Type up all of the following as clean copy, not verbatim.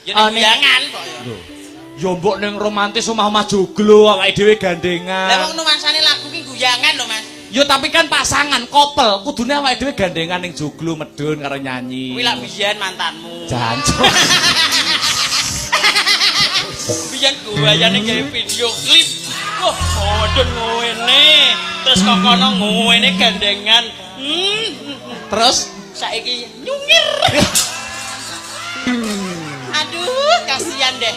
Ya ning guyangan kok ya. Lho. Ya mbok ning romantis omah-omah joglo awake dhewe gandengan. Lah wong nuansane lagu ki guyangan lho, Mas. Ya tapi kan pasangan couple, kudune awake dhewe gandengan ning joglo medun karo nyanyi. Kuwi lak biyen mantanmu. Jancuk. Biyen guayane gawe video klip. Wah, medun ngene. Terus kok kono ngene gandengan. Terus Saiki nyungir. Aduh, kasihan deh.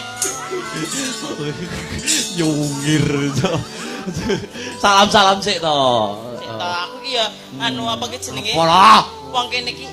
nyungir. Salam-salam sik to. Sik to, aku ki ya anu apa ki jenenge? Apa lah? Wong kene ki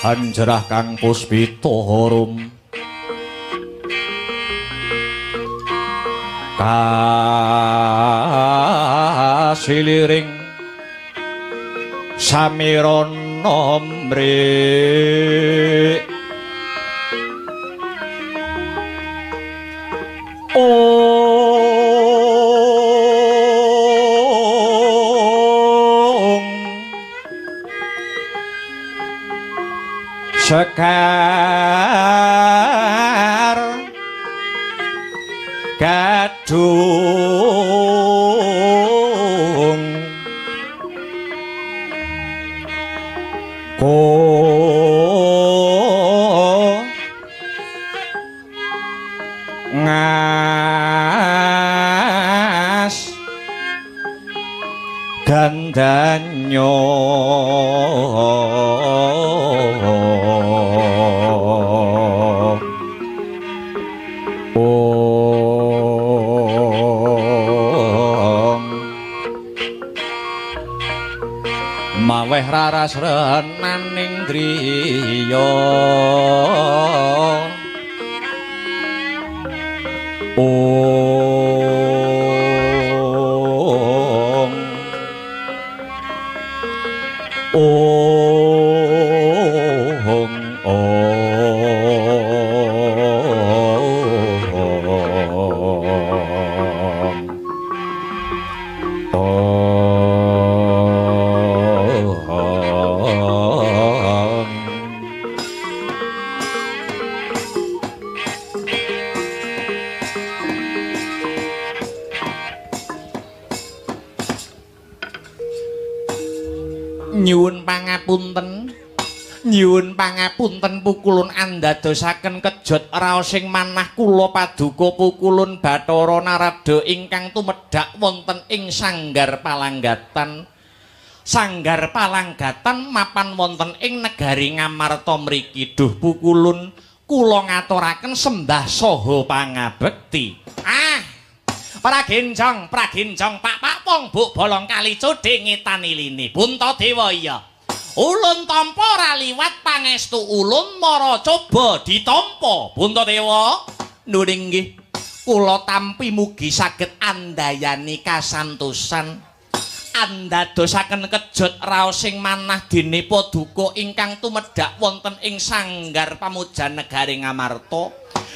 Anjerah kang puspita harum kasiliring samirana mrik ong sekar gadung ko ngas gandanyo ong maweh raras renaning driya ong ong ong ong. Nyuwun pangapunten, nyuwun pangapunten pukulun andadosaken kejot raosing manah kula paduka pukulun Bathara Narada ingkang tumedhak wonten ing Sanggar Palanggatan. Sanggar Palanggatan mapan wonten ing negari Ngamarta mriki. Duh pukulun kula ngaturaken sembah saha pangabekti. Ah, pragencong, pragencong, pak-pak wong buk bolong kali codhe ngetan iline. Puntadewa iya. Ulun tampa ora liwat pangestu ulun mara coba ditampa. Puntadewa, nuring nggih. Kula tampi mugi saged andayani kasantosan. Andadosaken kejot raosing manah dene paduka ingkang tumedhak wonten ing Sanggar Pamujan Negari Ngamarta.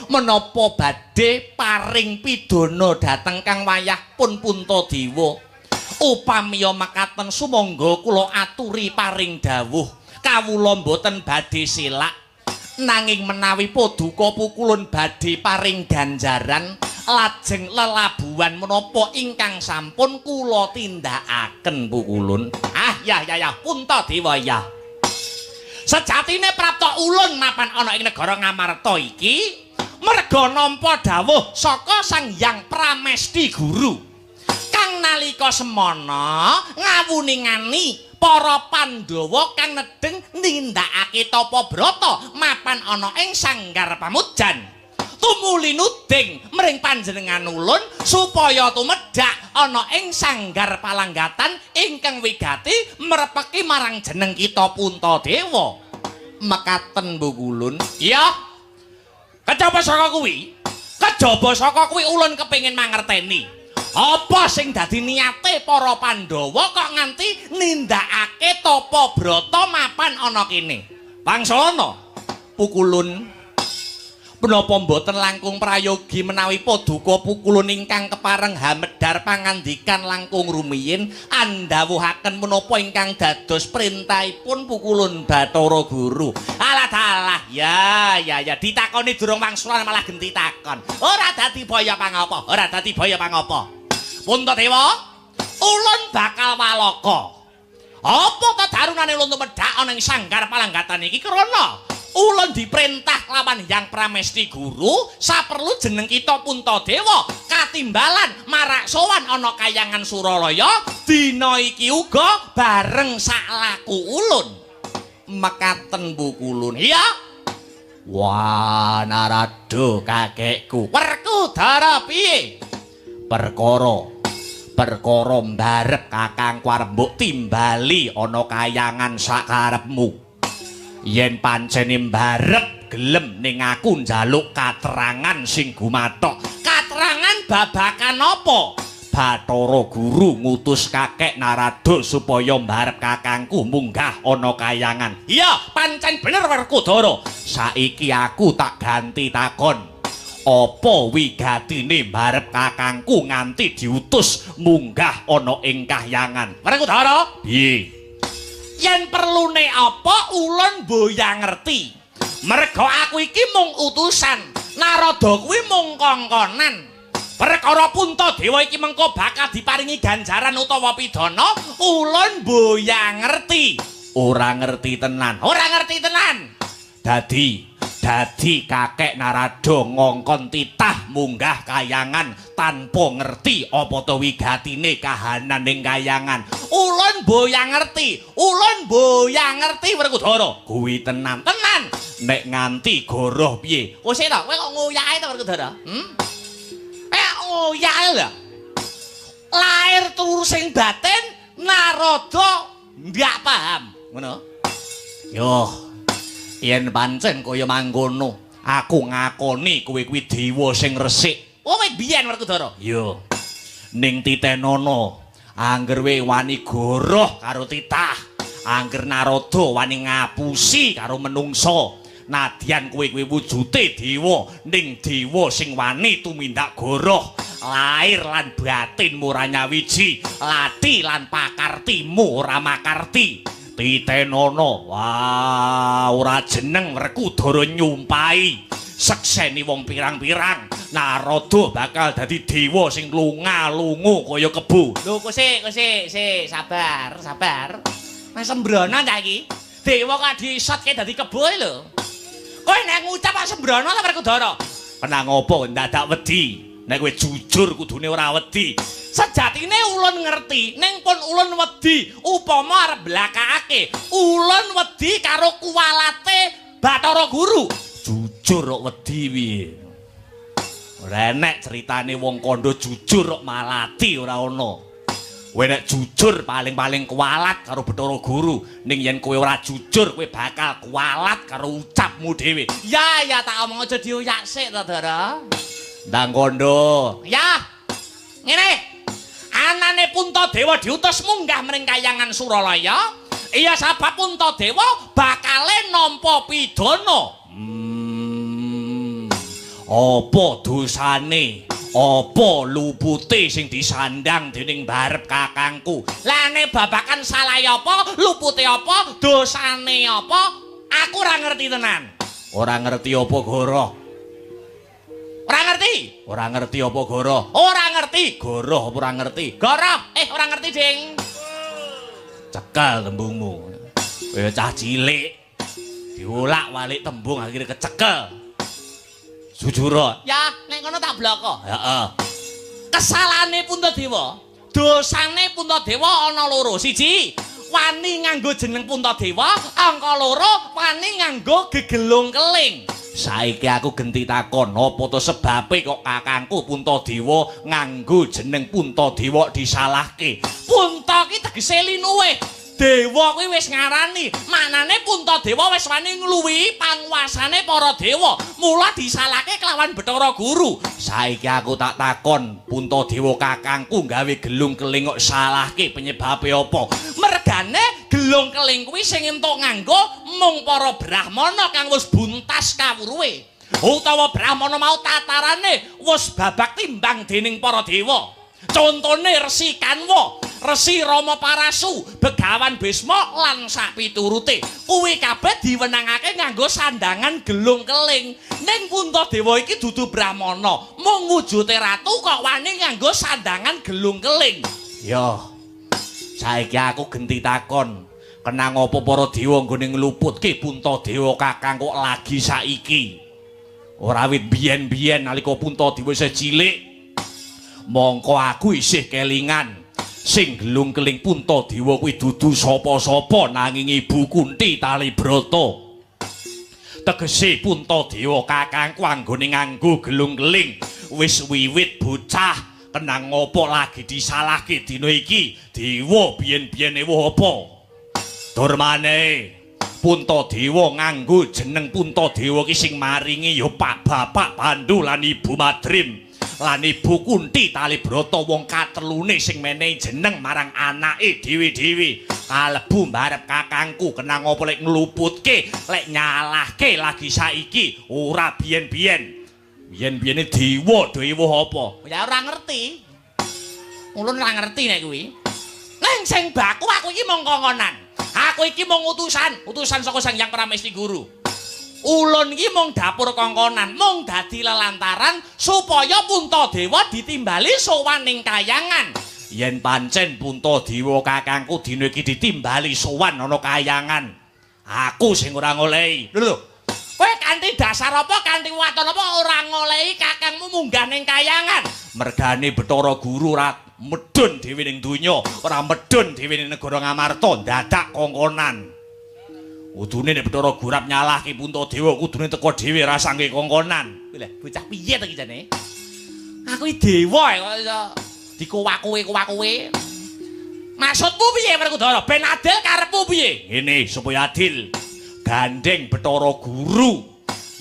Menapa badhe paring pidana dhateng kang wayah pun Puntadewa. Upamiya mekaten sumangga kula aturi paring dawuh. Kawula mboten badhe selak. Nanging menawi paduka pukulun badhe paring ganjaran lajeng lelabuhan menapa ingkang sampun kula tindakaken pukulun. Ah ya ya ya Puntadewa ya. Sejatine prapta ulun mapan ana ing negara Ngamarta iki merga nampa dawuh saka Sang Hyang Pramesti Guru kang nalika semana ngawuningani para Pandhawa kang nedheng nindakake tapa brata mapan ana ing Sanggar Pamujan. Tumuli nuding mring panjenengan ulun supaya tumedhak ana ing sanggar palanggatan ingkang wigati merepeki marang jeneng kita Puntadewa. Mekaten Pukulun. Iya. Kejaba saka kuwi, kejaba saka kuwi ulun kepengin mangerteni. Apa sing dadi niate para Pandhawa kok nganti nindakake tapa brata mapan ana kene? Wangsulana Pukulun, menapa mboten langkung prayogi menawi paduka Pukulun ingkang kepareng hamedhar pangandikan langkung rumiyin andhawuhaken menapa ingkang dados perintahipun Pukulun Bathara Guru. Alah dalah, ya ya ya, ditakoni durung wangsulan malah genti takon. Ora dadi baya pangapa, ora dadi baya pangapa. Puntadewa, ulun bakal walaka. Apa ta darunane ulun tumedhak ana ing sanggar palanggatan iki krana ulun diperintah lawan Hyang Pramesti Guru saperlu jeneng kita Puntadewa katimbalan marak sowan ana kayangan Suralaya dina iki uga bareng saklaku ulun. Mekaten Pukulun. Iya. Wah, Narada kakekku. Werkudara piye? Perkara mbarep kakangku arep mbok timbali ana kayangan sakarepmu. Yen pancene mbarep gelem ning aku njaluk katerangan sing gumathok. Katerangan babakan apa? Bathara Guru ngutus kakek Narada supaya mbarep kakangku munggah ana kayangan. Iya, pancen bener Werkudara. Saiki aku tak ganti takon. Apa wigatine mbarep kakangku nganti diutus munggah ana ing kahyangan? Werkudara, piye? Yen perlune apa ulun mboya ngerti. Merga aku iki mung utusan, Narada kuwi mung kongkonan. Perkara Puntadewa iki mengko bakal diparingi ganjaran utawa pidana, ulun mboya ngerti. Ora ngerti tenan. Ora ngerti tenan. Dadi kakek Narada ngongkon titah munggah kayangan tanpa ngerti apa to wigatine kahanan ning kayangan. Ulun mboya ngerti, ulun mboya ngerti Werkudara. Kuwi tenan tenan. Nek nganti goroh piye? Wis to, kowe kok nguyake to Werkudara? Nguyake lho. Lair turu sing batin Narada ndak paham. Ngono. Yo. Yen pancen kaya mangkono, aku ngakoni kowe kuwi dewa sing resik. Oh, wit biyen Werkudara. Iya. Ning titenono, angger we wani goroh karo titah, angger Narada wani ngapusi karo menungsa. Nadyan kowe kuwi wujute dewa, ning dewa sing wani tumindak goroh, lair lan batin ora nyawiji, lati lan pakartimu ora makarti. Titenono, wah, ora jeneng Werkudara nyumpahi sekseni wong pirang-pirang. Narada bakal dadi dewa sing lunga-lungu kaya kebo. Lho, kok sik, sik, sabar, sabar. Mas sembrono ta iki? Dewa kok disotke dadi kebo lho. Kowe nek ngucap kok sembrono ta Werkudara? Kena ngopo ndadak wedi? Nek kowe jujur kudune ora wedi. Sejatine ulun ngerti, ning pun ulun wedi upama arep blakakake. Ulun wedi karo kuwalate Bathara Guru. Jujur kok wedi piye? Ora enek ceritane wong kandha jujur kok malati ora ana. Kowe nek jujur paling-paling kuwalat karo Bathara Guru, ning yen kowe ora jujur kowe bakal kuwalat karo ucapmu dhewe. Ya ya tak omong aja dioyak sik to, Dara. Ndang kandha. Ya. Ngene. Anane Puntadewa diutus munggah mring kayangan Suralaya. Iya sabab Puntadewa bakale nampa pidana. Apa dosane? Apa lupute sing disandang dening mbarep kakangku? Lah nek babakan salah apa, lupute apa, dosane apa? Aku ora ngerti tenan. Ora ngerti apa goroh? Ora ngerti? Ora ngerti apa goroh? Ora ngerti. Goroh apa ora ngerti? Goroh. Ora ngerti, Ding. Cekel tembungmu. Kaya cah cilik. Diolak-walik tembung akhirnya kecekel. Jujur. Ya, nek ngono tak bloko. Heeh. Kesalahane Puntadewa, dosane Puntadewa ana loro. Siji, wani nganggo jeneng Puntadewa, angka loro wani nganggo gegelung keling. Saiki aku genti takon, apa to sebabe kok kakangku Puntadewa nganggo jeneng Puntadewa disalahke? Punta ki tegese linuwih. Dewa kuwi wis ngarani, maknane Puntadewa wis wani ngluwihi panguasane para dewa. Mula disalahke kelawan Bathara Guru. Saiki aku tak takon, Puntadewa kakangku gawe gelung keling kok salahke penyebabe apa? Mergane gelung keling kuwi sing entuk nganggo mung para brahmana kang wis buntas kawruhe. Utawa brahmana mau tatarane wis babak timbang dening para dewa. Contone Resi Kanwa, Resi Rama Parasu, Begawan Bisma lan sapiturute. Kuwi kabeh diwenangake nganggo sandangan gelung keling. Ning Puntadewa iki dudu brahmana, mung wujude ratu kok wani nganggo sandangan gelung keling. Yo. Saiki aku genti takon, kenang apa para dewa nggone ngluputke Puntadewa kakang kok lagi saiki? Ora wit biyen-biyen nalika Puntadewa isih cilik. Mongko aku isih kelingan sing gelung keling Puntadewa kuwi dudu sapa-sapa nanging Ibu Kunti Talibrata. Tegese Puntadewa kakangku anggone nganggo gelung keling wis wiwit bocah, kenang apa lagi disalahke dina iki? Dewa biyen-biyen ewuh apa? Durmane Puntadewa nganggo jeneng Puntadewa ki sing maringi ya Pak Bapak Pandu lan Ibu Madrim lan Ibu Kunti Talibrata, wong katelune sing menehi jeneng marang anake dhewe-dhewe. Kalebu mbarep kakangku, kenang apa lek ngluputke, lek nyalahke lagi saiki ora biyen-biyen. Biyen-biyene dewa do ewuh apa? Ya ora ngerti. Ulun ora ngerti nek kuwi. Ning sing baku aku iki mung kongkonan. Aku iki mung utusan, utusan saka Sang Hyang Pramesti Guru. Ulun iki mung dapur kongkonan, mung dadi lelantaran supaya Puntadewa ditimbali sowan ning kayangan. Yen pancen Puntadewa kakangku dina iki ditimbali sowan ana kayangan, aku sing ora ngolehi. Lho lho. Kowe kanthi dasar apa, kanthi waton apa ora ngolehi kakangmu munggah ning kayangan? Mergane Bathara Guru ora medhun dhewe ning donya, ora medhun dhewe ning negara Ngamarta, dadak kongkonan. Kudune nek Bathara Guru arep nyalahke Puntadewa kudune teka dhewe ra sangke kongkonan. Lha bocah piye to iki jane? Aku iki dewa kok iso dikowak-kowe-kowak-kowe. Maksudmu piye Werkudara? Ben adil karepmu piye? Ngene supaya adil. Gandeng Bathara Guru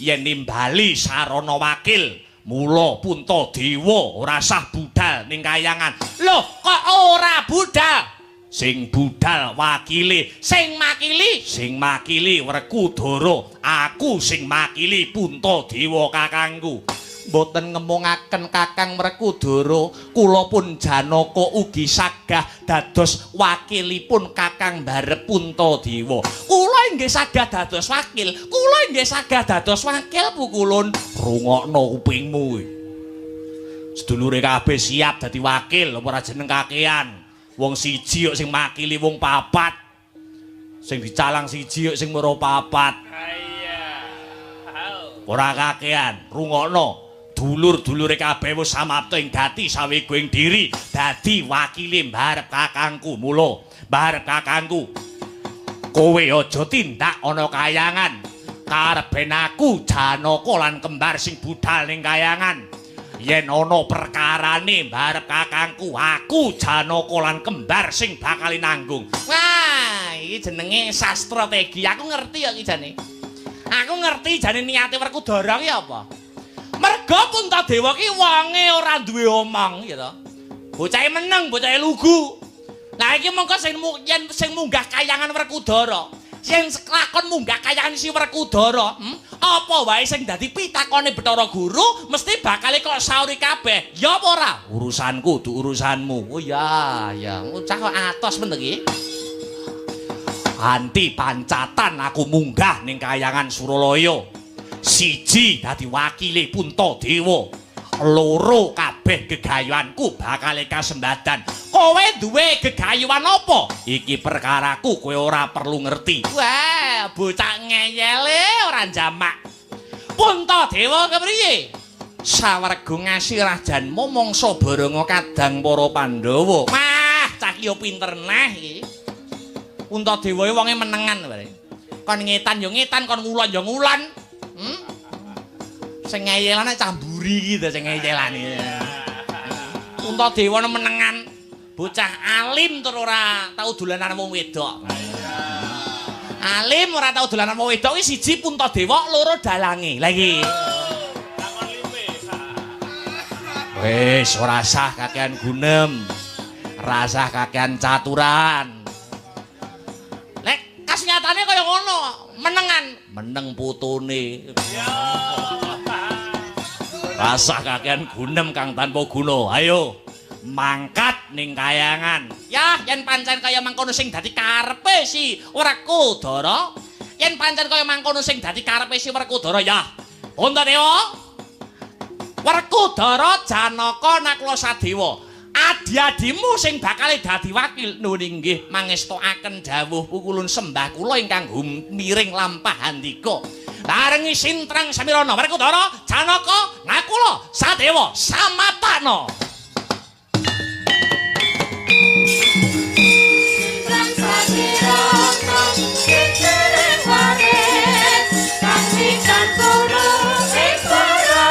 yen nimbali sarana wakil, mula Puntadewa ora sah budal ning kayangan. Lho, kok ora budal? Sing budal wakile, sing makili, sing makili Werkudara, aku sing makili Puntadewa kakangku. Mboten ngemungaken Kakang Werkudara, kula pun Janaka ugi sagah dados wakilipun Kakang barep Puntadewa. Kula inggih sagah dados wakil, kula inggih sagah dados wakil pukulun. Rungokno kupingmu. Sedulure kabeh siap dadi wakil, apa ora jeneng kakean. Wong siji kok sing makili wong papat. Sing dicalang siji kok sing moro papat. Ora kakean, rungokno. Dulur-dulure kabeh wis samapta ing gati sawego ing diri dadi wakile mbarep kakangku. Mula mbarep kakangku, kowe aja tindak ana kayangan. Karep ben aku Janaka lan kembar sing budal ning kayangan. Yen ana perkarane mbarep kakangku, aku Janaka lan kembar sing bakal nanggung. Wah, iki jenenge sastrategi. Aku ngerti kok iki jane. Aku ngerti jane niate Werkudara ki apa. Merga Puntadewa ki wonge ora duwe omong ya to. Bocahe meneng, bocahe lugu. Lah iki mongko sing yen sing munggah kayangan Werkudara, sing lakon munggah kayangan si Werkudara, apa wae sing dadi pitakone Bathara Guru mesti bakal kok sauri kabeh. Ya apa ora? Urusanku du urusanmu. Oh ya, ya. Bocah kok atos men iki. Anti pancatan aku munggah ning kayangan Suralaya. Siji dadi wakile Puntadewa, loro kabeh gegayuhanku bakal kasembadan. Kowe duwe gegayuhan apa? Iki perkaraku, kowe ora perlu ngerti. Wah, bocah ngeyele ora jamak. Puntadewa kepriye? Sawarga ngasih rajanmu mangsa baranga kadang para Pandhawa. Wah, cah iki yo pinter neh iki. Puntadewa wonge menengan bare. Kon ngetan yo ngetan, kon ngulon yo ngulon. Sing ngeyelan nek camburi iki to sing ngeyelan iki. Puntadewa menengan bocah alim tur ora tau dolanan wong wedok. Alim ora tau dolanan wong wedok iki siji Puntadewa, loro dalange. Lah iki. Wis ora sah kakean gunem. Rasah kakean caturan. Nek kasunyatane kaya ngono, menengan, meneng putune. Rasah kakean gunem kang tanpa guna. Ayo mangkat ning kayangan. Ya, yen pancen kaya mangkono sing dadi karepe si Werkudara. Yen pancen kaya mangkono sing dadi karepe si Werkudara ya. Puntadewa. Werkudara Janaka Nakula Sadewa. Adi-adimu sing bakal dadi wakil nuwun inggih mangestokaken dawuh pukulun sembah kula ingkang humiring lampah handika. Barengi sintrang samirana Werkudara Janaka Nakula Sadewa samapakna. Sintrang samirana sintrang waris kang guru ing para.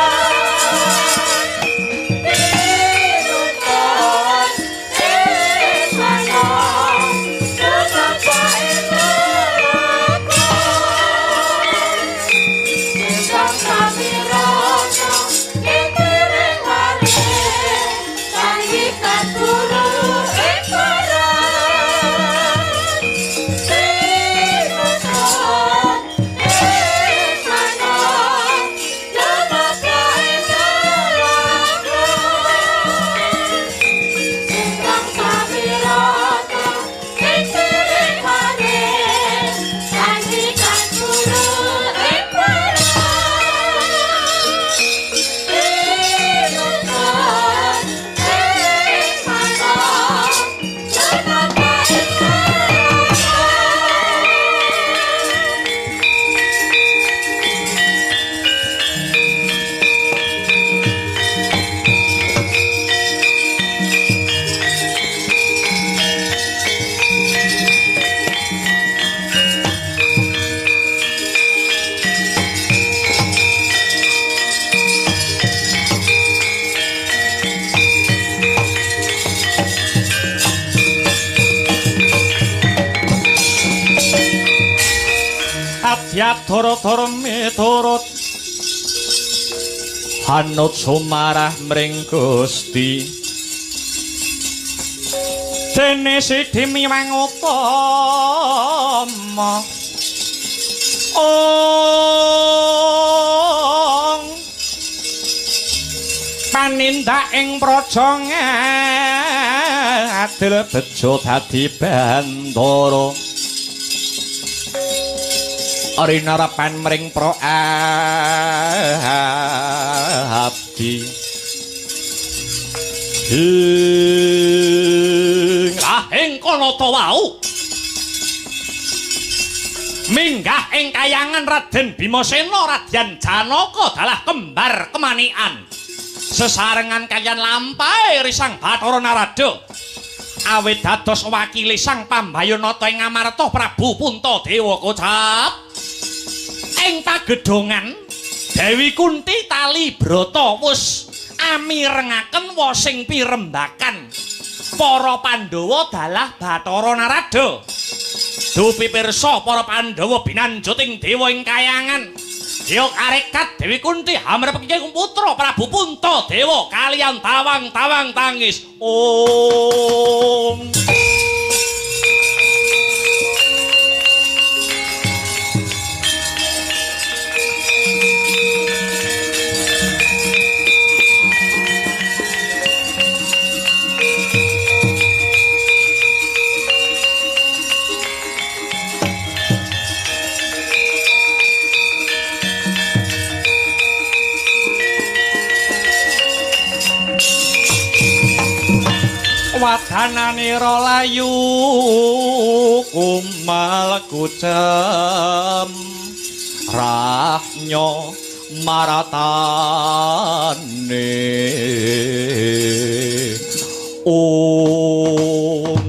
Adyadara miturut hanut sumarah mring Gusti dene sidhi miwang utama ong panindak ing praja ngadil bejo dadi bandara rinarepan mring pra abdi ing lahing kono ta wau minggah ing kayangan Raden Bimasena Radyan Janaka dalah kembar kemanikan sesarengan kaliyan lampahe Risang Bathara Narada awit dados wakile Sang Pambayunata ing Amarta Prabu Puntadewa kocap ing pagedhongan Dewi Kunti tali brata wus amirengaken wosing pirembakan para Pandhawa dalah Bathara Narada. Dupi pirsa para Pandhawa binanjuting dewa ing kayangan. Dewa karekat Dewi Kunti hamrep putra Prabu Puntadewa kaliyan tawang-tawang tangis. Om. Wadananira layu kumal kucem rahnyo maratane om.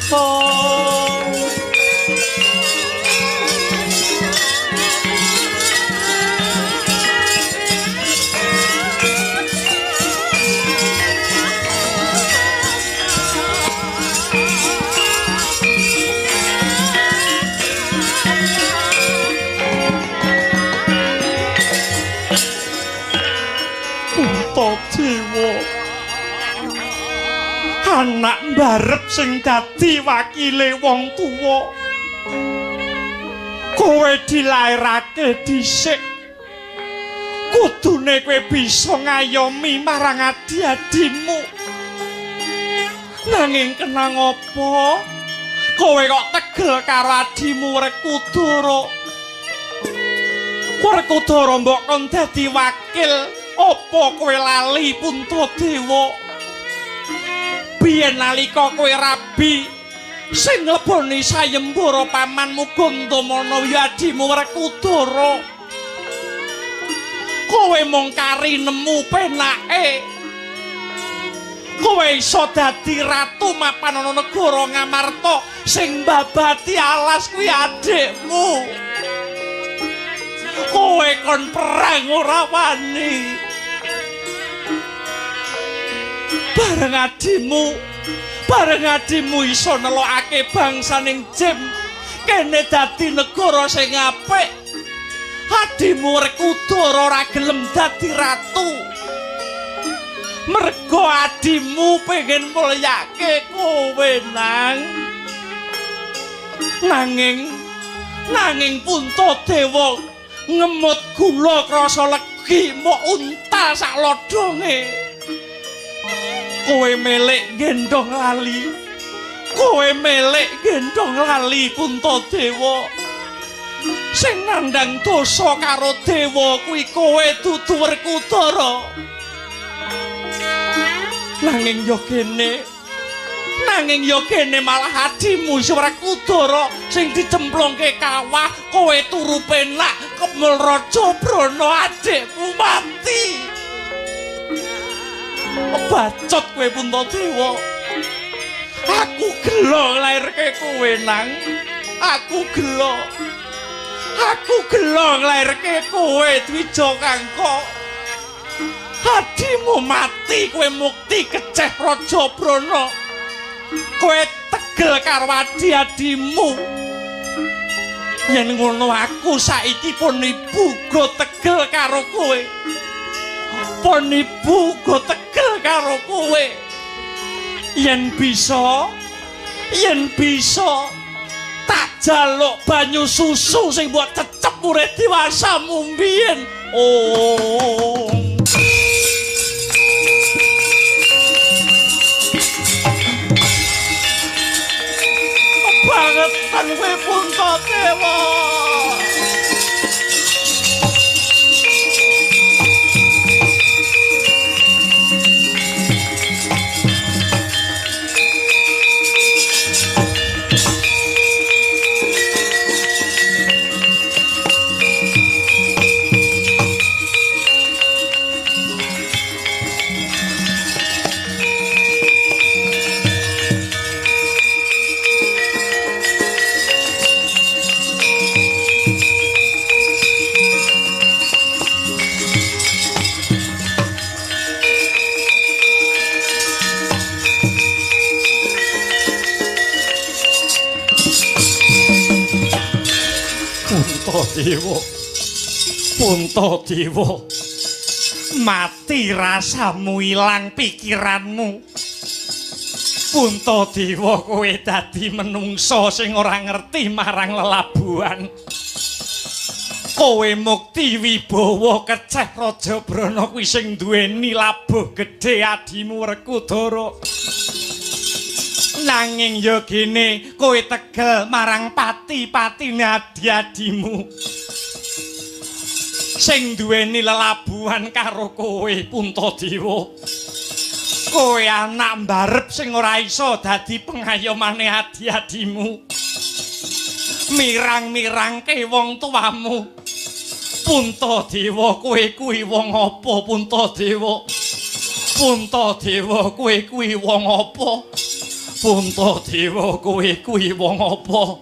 Om. Anak mbarep sing dadi wakile wong tuwa. Kowe dilairake dhisik. Kudune kowe bisa ngayomi marang adi-adimu. Nanging kenang apa? Kowe kok tegel karo adimu Werkudara. Werkudara mbok kon dadi wakil, apa kowe lali Puntadewa? Biyen nalika kowe rabi sing ngleboni sayembara pamanmu Gandamana ya adimu Werkudara. Kowe mung kari nemu penake. Kowe iso dadi ratu mapan ana negara Ngamarta sing mbabati alas kuwi adikmu. Kowe kon perang ora wani. Bareng adimu iso nelokake bangsaning Jem, kene dadi negara sing apik. Adimu Werkudara ora gelem dadi ratu. Mergo adimu pengen mulyake kowe nang. Nanging Puntadewa ngemut gula krasa legi mok untal sak lodonge. Kowe melek gendong lali. Kowe melek gendong lali Puntadewa. Sing nandhang dosa karo dewa kuwi kowe dudu Werkudara. Nanging yo kene malah adimu Werkudara sing dicemplungke kawah, kowe turu penak kemul Raja Brana adikmu mati. Bacot kowe Puntadewa. Aku gelo nglairke kowe nang. Aku gelo. Aku gelo nglairke kowe Dwija Kangka. Adimu mati kowe mukti keceh Raja Brana. Kowe tegel karo adi-adimu. Yen ngono aku saiki pun ibu go tegel karo kowe. Pun ibu go tegel karo kowe. Yen bisa tak jaluk banyu susu sing mbok cecep urip diwasamu mbiyen. Oh. Kebangetan kowe Puntadewa. Puntadewa, mati rasamu ilang pikiranmu. Puntadewa kowe dadi menungsa sing ora ngerti marang lelabuhan. Kowe mukti wibawa keceh Raja Brana kuwi sing duweni labuh gedhe adimu Werkudara. Nanging ya gene kowe tegel marang pati-patine adi-adimu sing duweni lelabuhan karo kowe Puntadewa. Kowe anak mbarep sing ora iso dadi pengayomane adi-adimu. Mirang-mirangke wong tuamu. Puntadewa kowe kuwi wong apa Puntadewa? Puntadewa kowe kuwi wong apa? Puntadewa kowe kuwi wong apa?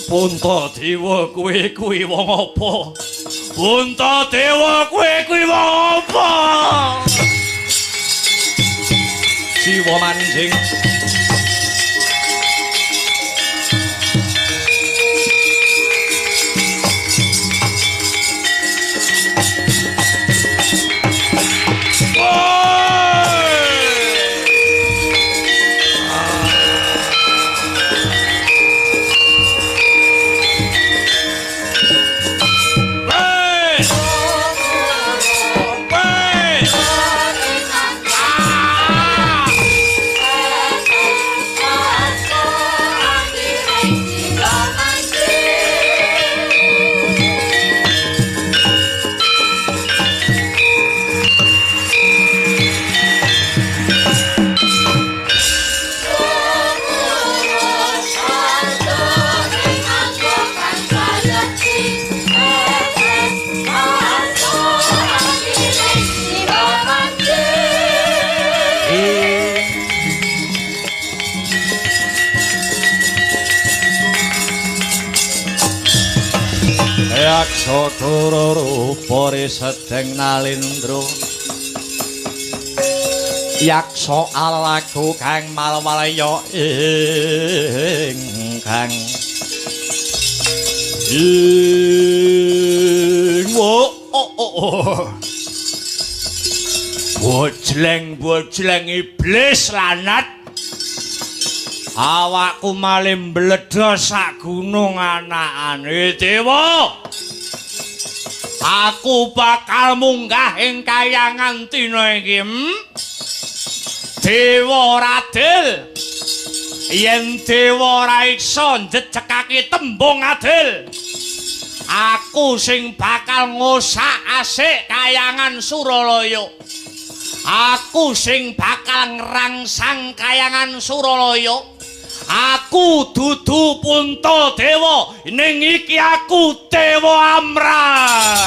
Puntadewa kowe kuwi wong apa? Puntadewa kowe kuwi wong apa? Jiwa manjing. Yaksa dara rupa risedeng nalindra yaksa alaku kang malwalaya ingkang ing bojleng-bojleng iblis lanat awakku malih mbledhos sak gunung anakane dewa. Aku bakal munggah ing kayangan dina iki. Dewa Radil, yen dewa ora iso njejekake tembung adil, aku sing bakal ngosak-asik kayangan Suralaya. Aku sing bakal ngrangsang kayangan Suralaya. Aku dudu Puntadewa, ning iki aku Dewa Amrah.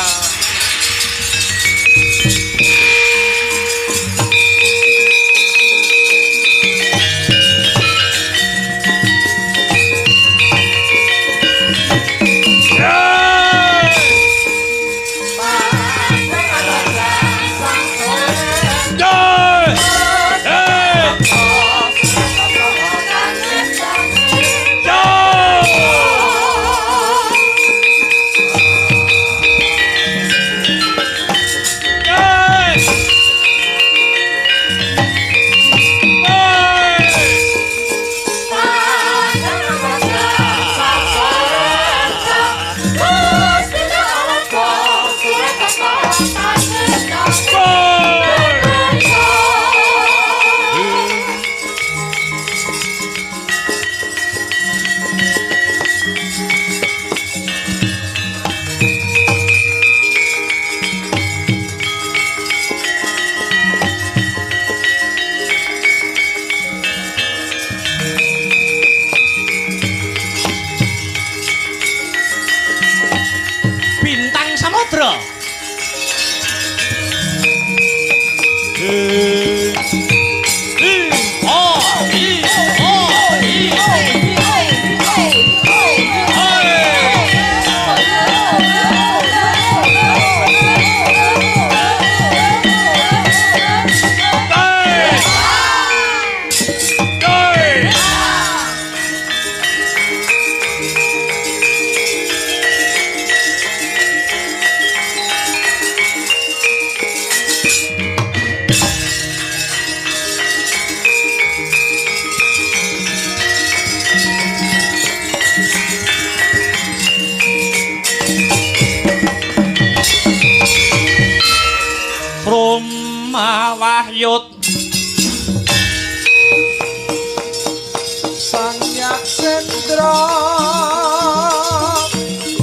Sang Yaksendra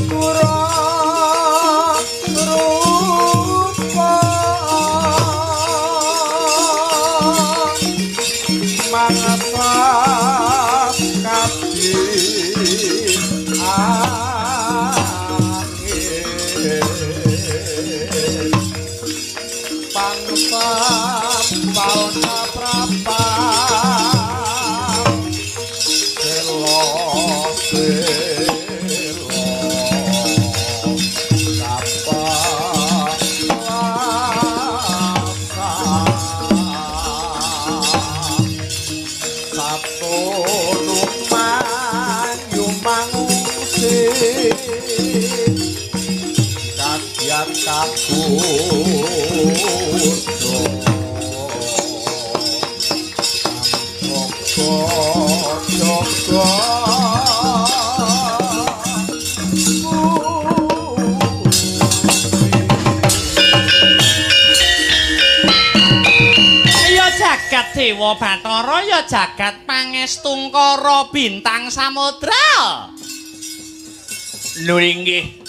kura rupa mangasap kabeh angin pangsa pauna prapa selo selo kapa lasa sabto lumayu mangungsi kagiat kagodha Ya jagat Dewa Bathara, ya jagat Pangestungkara Bintang Samudra. Nuringgih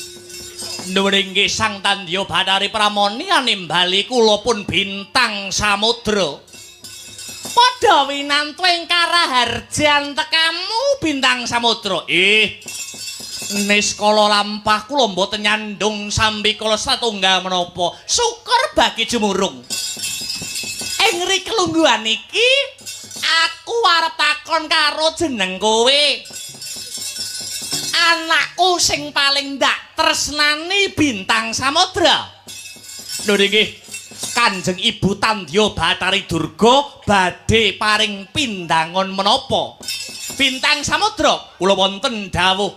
nuringgih Sang Tandya Bathari Pramoni animbali kula pun Bintang Samudra. Padha winantu ing karaharjan tekamu Bintang Samudra. Niskala lampah kula mboten nyandung sambikala satunggal menapa. Syukur bagi jumurung. Ing ri kelungguhan iki aku arep takon karo jeneng kowe. Anakku sing paling ndak tresnani Bintang Samudra. Lho nggih, Kanjeng Ibu Tandya Bathari Durga badhe paring pindangon menapa? Bintang Samudra, kula wonten dawuh.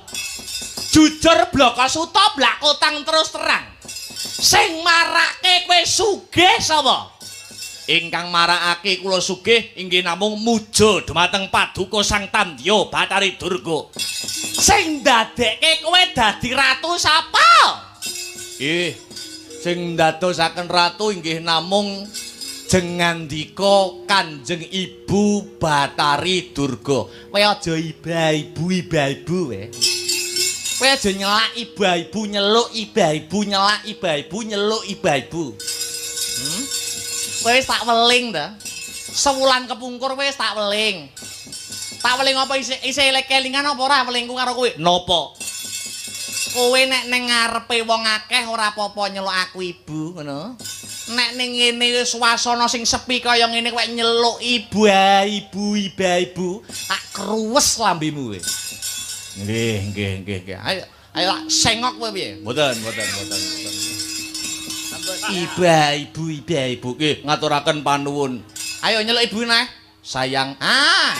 Jujur blaka suta blakotang terus terang. Sing marake kowe sugih sapa? Ingkang marakake kula sugih inggih namung muja dumateng paduka Sang Tandya Bathari Durga. Sing ndadekke kowe dadi ratu sapa? Nggih, sing ndadosaken ratu inggih namung jengandika Kanjeng Ibu Bathari Durga. Kowe aja iba-ibu iba-ibu kowe. Kowe aja nyelak iba-ibu nyeluk iba-ibu nyelak iba-ibu nyeluk iba-ibu. Kowe wis tak weling ta. Sewulan kepungkur wis tak weling. Tak weling apa isih kelingan apa ora welingku karo kowe? Napa? Kowe nek ning ngarepe wong akeh ora apa-apa nyeluk aku ibu ngono. Nek ning ngene swasana sing sepi kaya ngene kowe nyeluk ibu ibu ibu tak kruwes lambemu kowe. Nggih, nggih, nggih, nggih. Ayo, ayo tak sengok kowe piye? Mboten, mboten, mboten, mboten. Iba, ibu, iba, ibu. Nggih, ngaturaken panuwun. Ayo nyeluk ibu neh. Sayang. Ah.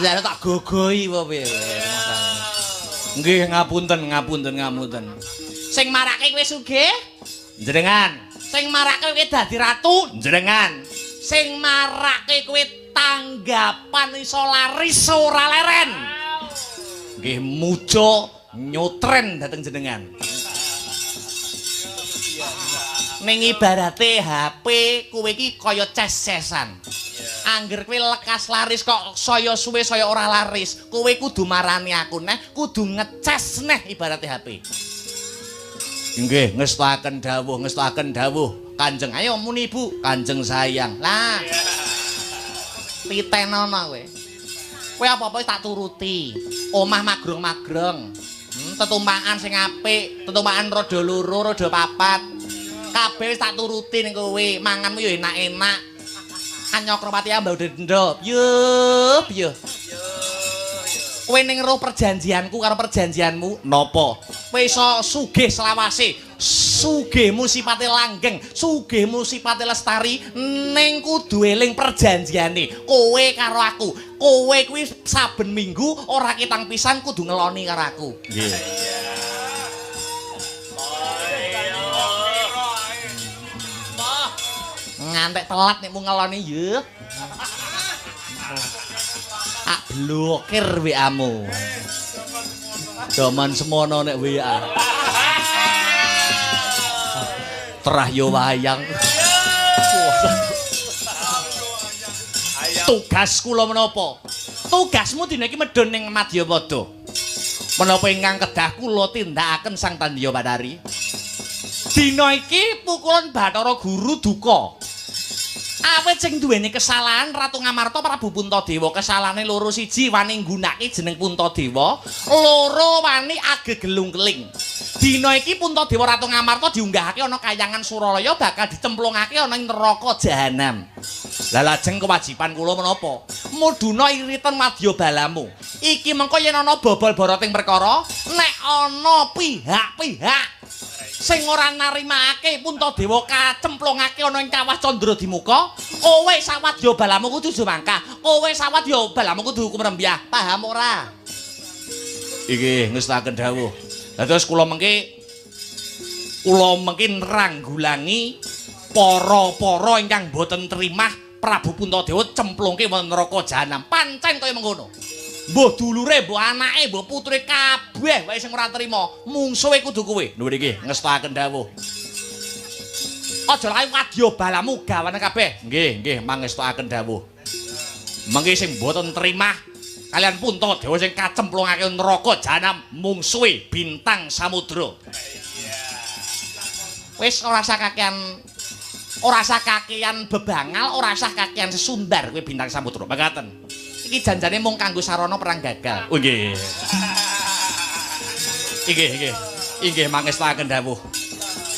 Lah tak gogoi apa piye? Nggih, ngapunten, ngapunten, ngapunten. Sing marake kowe sugih? Njenengan. Sing marake kowe dadi ratu? Njenengan. Sing marake kowe tanggapan iso laris ora leren. Nggih, muja nyotren dateng jenengan. Ning ibarate HP kowe iki kaya ces-cesan. Angger kowe lekas laris kok saya suwe saya ora laris, kowe kudu marani aku neh, kudu ngeces neh ibarate HP. Nggih, ngestoaken dawuh, ngestoaken dawuh. Kanjeng, ayo muni Ibu, Kanjeng sayang. Lah. Titenono kowe. Kowe apa-apa wis tak turuti. Omah magrong-magrong. Tetumpakan sing apik, tetumpakan roda loro, roda papat. Kabeh wis tak turuti ning kowe. Manganmu yo enak-enak. Anyokropati ambau dendho. Yo, yo. Kowe ning roh perjanjianku karo perjanjianmu napa? Kowe iso sugih selawase. Sugihmu sipate langgeng, sugihmu sipate lestari, ning kudu eling perjanjiane. Kowe karo aku. Kowe kuwi saben minggu ora ketang pisan kudu ngeloni karo aku. Nggih. Ngantek telat nek mu ngeloni yo. Tak blokir WA-mu. Jaman semono nek WA. Terah yo wayang. Tugas kula menapa? Tugasmu dina iki medhun ning Madyapada. Menapa ingkang kedah kula tindakaken Sang Tandya Bathari? Dina iki pukulan Bathara Guru duka. Awit sing duweni kesalahan Ratu Ngamarta Prabu Puntadewa, kesalahane loro, siji wani nggunakake jeneng Puntadewa, loro wani agegelung keling. Dina iki Puntadewa Ratu Ngamarta diunggahake ana kayangan Suralaya bakal dicemplungake ana ing neraka jahanam. Lah lajeng kewajiban kula menapa? Mudhuna iritan wadya balamu. Iki mengko yen ana bobol boroting perkara, nek ana pihak-pihak sing ora narimakake Puntadewa kacemplungake ana ing kawah Candradimuka, kowe sawadya balamu kudu jumangkah, kowe sawadya balamu kudu hukum rembyah. Paham ora? Iki ngestaken dawuh. Lah terus kula mengke nranggulangi para-para ingkang boten trimah Prabu Puntadewa cemplungke wonten neraka jahanam. Pancen kaya mengkono. Mbuh dulure, mbuh anake, mbuh putrine kabeh wae sing ora trima, mungsuhe kudu kowe. Lho niki ngestaken dawuh. Aja lali wadya balamu gawane kabeh. Nggih, nggih mangestokaken dawuh. Mengke sing mboten trimah kalian Puntadewa sing kacemplungake neraka jahanam mungsuhe Bintang Samudra. Wis ora usah kakean, ora usah kakean bebangal, ora usah kakean sesumbar kowe Bintang Samudra. Mekaten. Iki janjane mung kanggo sarana perang gagal. Oh nggih. Nggih, nggih. Inggih mangestaken dawuh.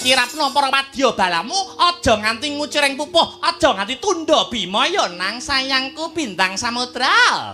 Kirapno para wadya balamu aja nganti ngucureng pupuh, aja nganti tunda bima ya nang sayangku Bintang Samudra.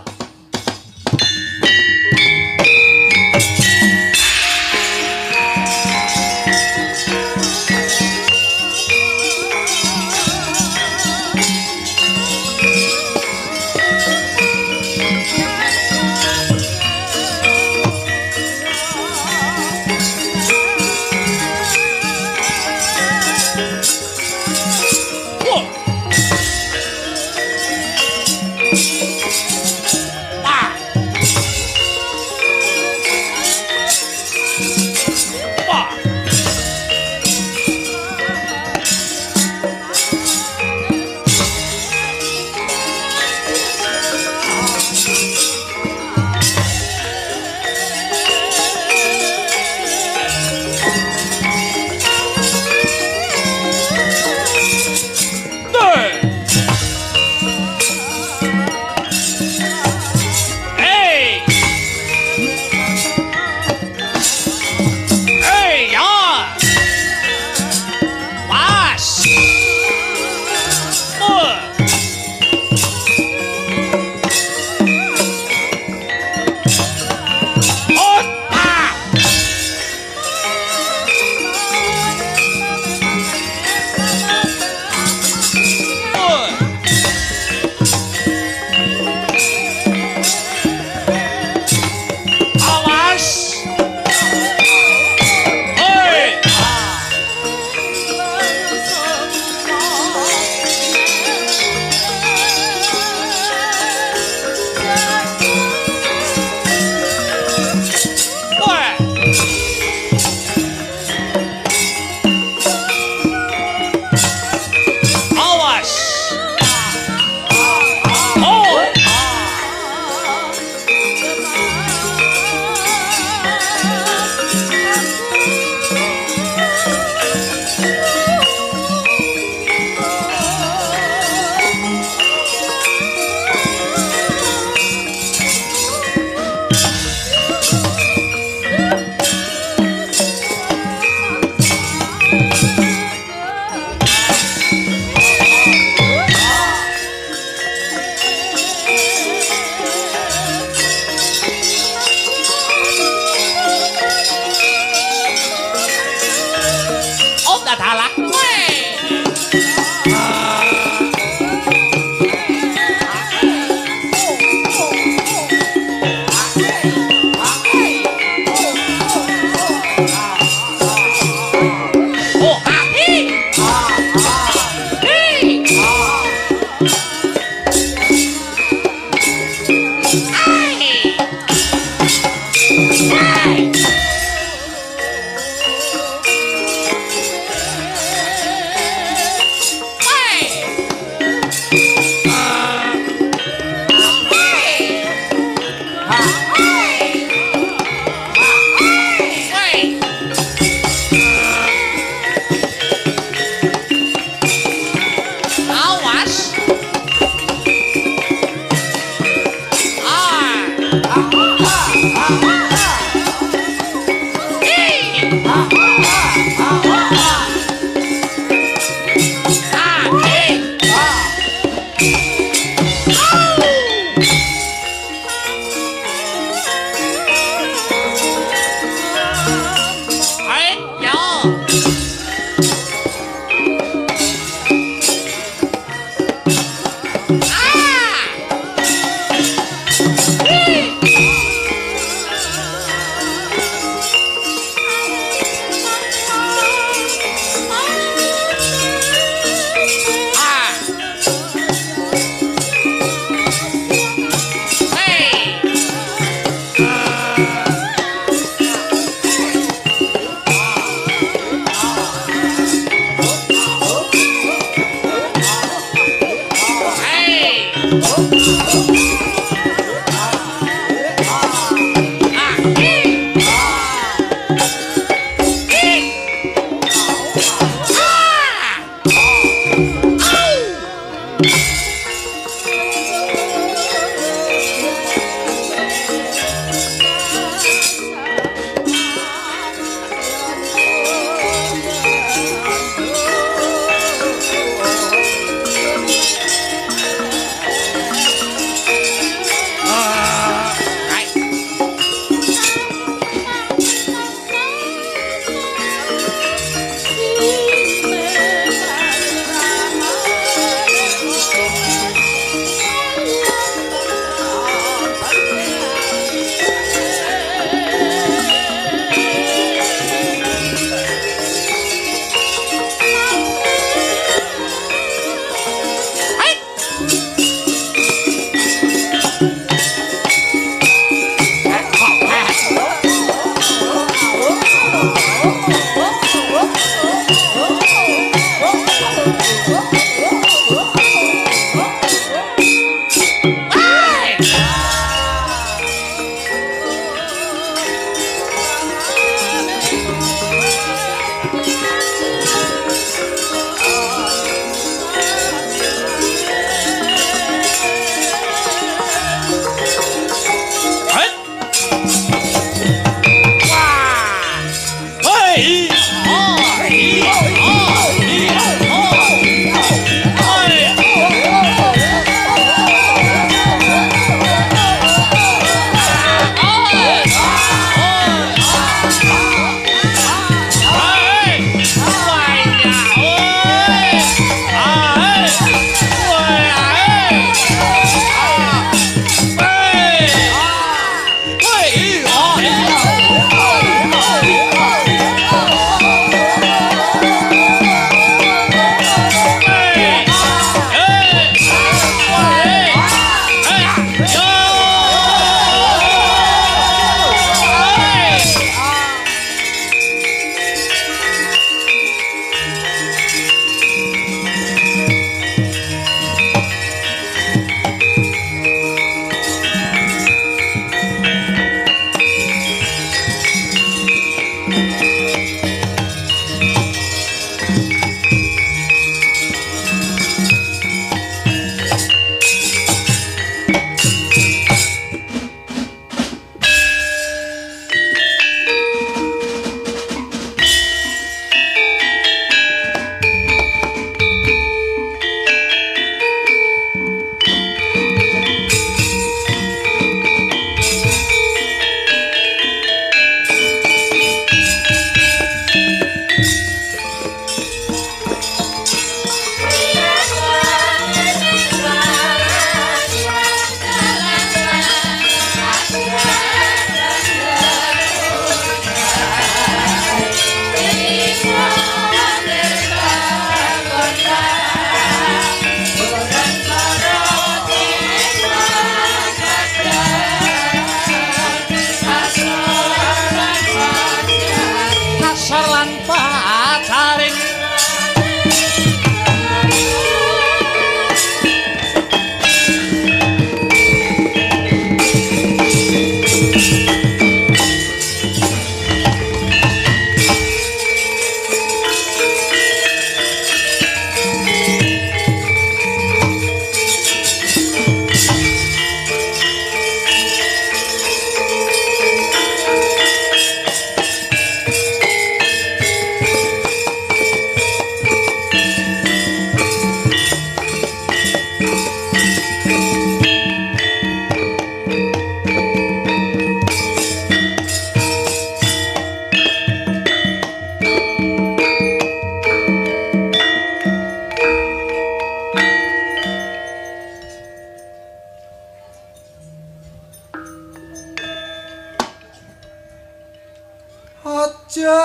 Aja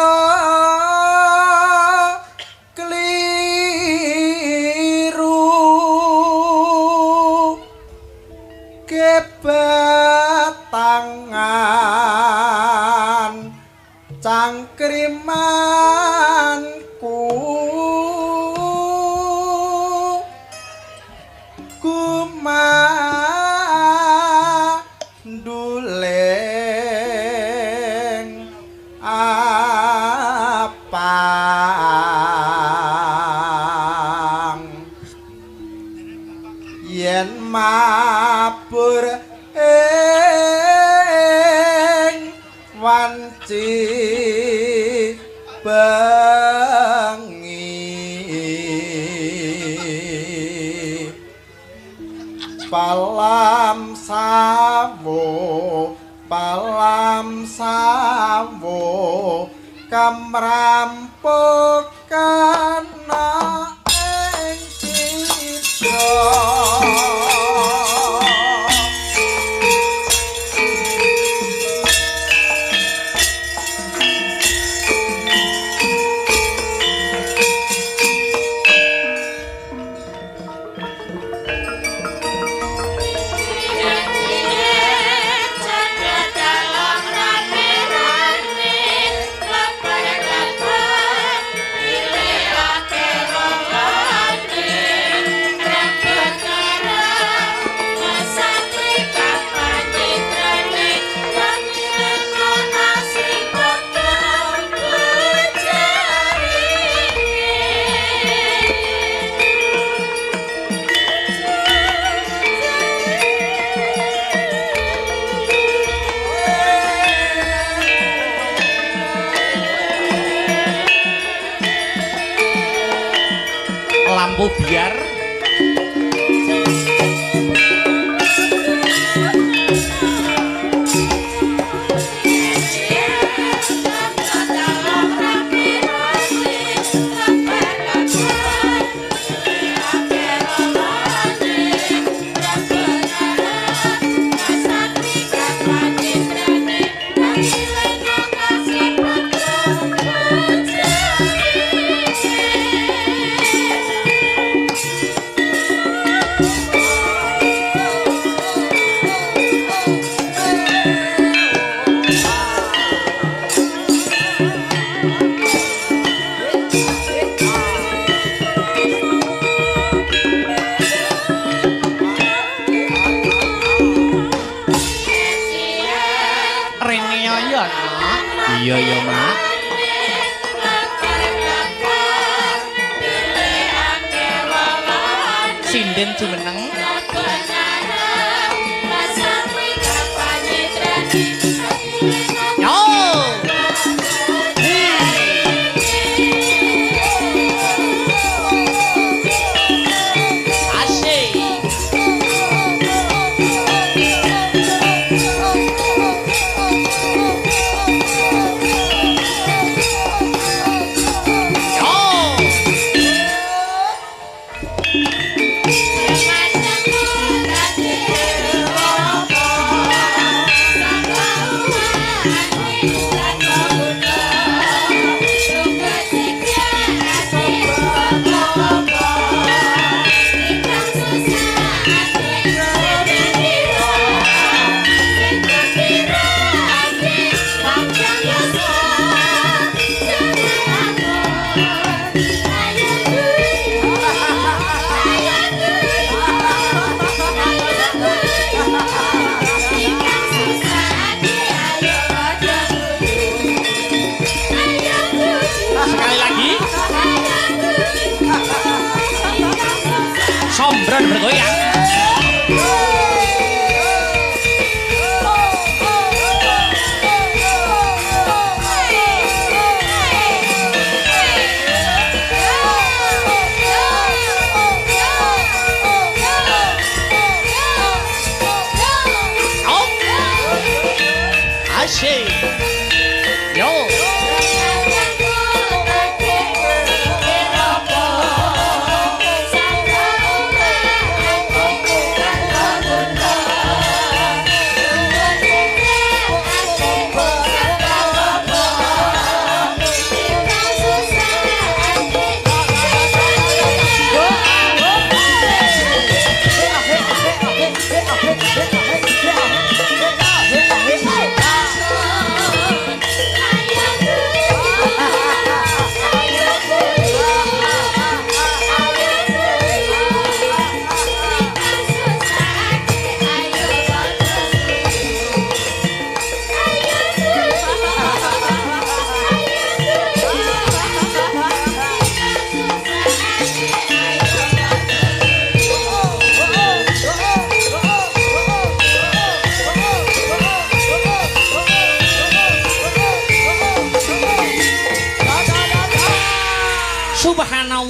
kliru kebatangan cangkrimanku kumanduling apang yen mabur ing wanci bengi palam sawo kamrampokan ing citra. Lampu biar iya ya Mak. Sinden jumeneng. Yo. Asik. Sekali lagi. Sombron bergoyang. Oh. Asik. Yo.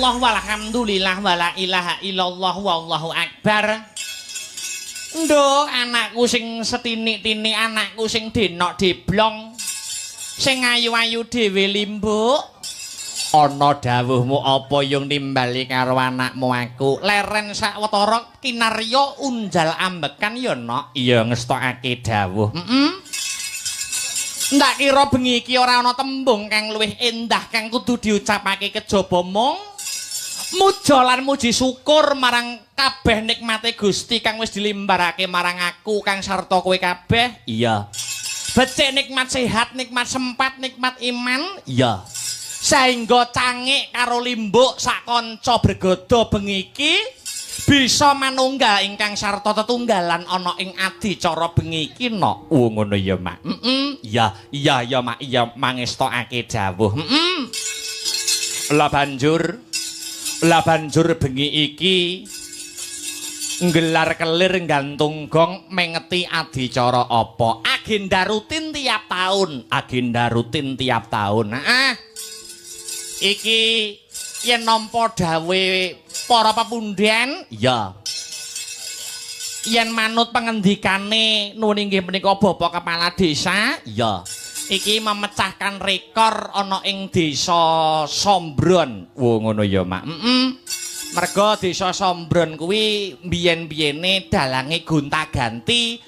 Subhanallah walhamdulillah wala ilaha illallah wallahu akbar. Nduk, anakku sing setinik-tinik, anakku sing denok deblong, sing ayu-ayu dhewe limbuk. Ana dawuhmu apa yung nimbali karo anakmu aku? Leren sawetara kinarya unjal ambekan ya, Nok. Iya, ngestokake dawuh. Heeh. Ndak kira bengi iki ora ana tembung kang luwih endah kang kudu diucapake kejaba mung muja lan muji syukur marang kabeh nikmate Gusti kang wis dilimbarake marang aku kang sarta kowe kabeh. Iya. Becik nikmat sehat, nikmat sempat, nikmat iman. Iya. Saengga cangik karo limbuk sak kanca bregodo bengi iki bisa manunggal ingkang sarta tetunggalan ana ing adicara bengi iki, Nok. Oh, ngono ya, Mak. Heeh. Iya, iya ya, Mak. Iya, mangestokake dawuh. Heeh. Lah banjur bengi iki nggelar kelir gantung gong mengeti adicara apa? Agenda rutin tiap tahun, agenda rutin tiap tahun. Heeh. Iki yen nampa dawuhe para pepunden, iya. Yen manut pengendikane nuwun inggih menika Bapak Kepala Desa, iya. Iki memecahkan rekor ana ing Desa Sombron. Wo ngono ya, Mak. Heeh. Merga Desa Sombron kuwi biyen-biyene dalange gonta-ganti,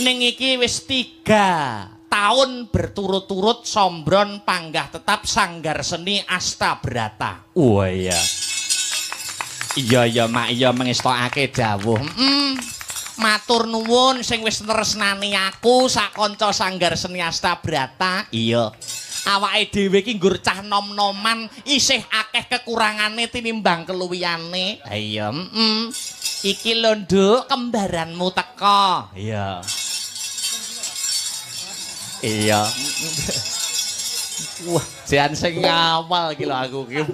ning iki wis 3 tahun berturut-turut Sombron panggah tetap Sanggar Seni Astabrata. Oh iya. Iya ya, Mak, iya mengestokake dawuh. Heeh. Matur nuwun sing wis tresnani aku sak kanca Sanggar Seni Astabrata. Iya. Awake dhewe iki nggur cah nom-noman isih akeh kekurangane tinimbang keluwihane. Ha iya, heeh. Iki lho, Nduk, kembaranmu teka. Iya. Iya. Wah, jan sing ngawal iki lho aku iki.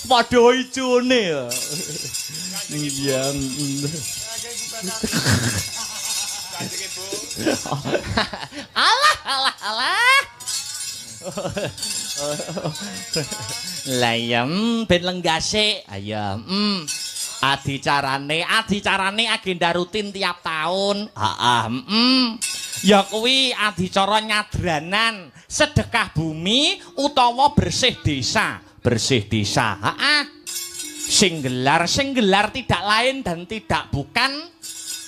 Padha icune ya. Iya. Alah, alah, alah. Lah iya, ben lenggase. Ayo, Adicarane agenda rutin tiap tahun. Heeh, Ya kuwi adicara nyadranan, sedekah bumi utawa bersih desa. Bersih desa. Heeh. Sing gelar tidak lain dan tidak bukan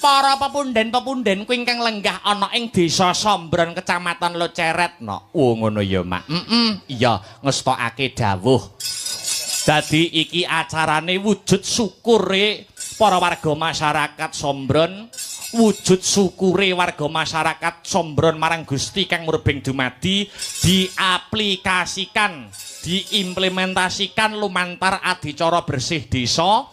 para pepunden-pepunden kuwi ingkang lenggah ana ing Desa Sombron, Kecamatan Loceret, no. Oh ngono ya, Mak. Heeh. Iya, ngestokake dawuh. Dadi iki acarane wujud syukure para warga masyarakat Sombron, wujud syukure warga masyarakat Sombron marang Gusti kang murbeng dumadi diaplikasikan, diimplementasikan lumantar adicara bersih desa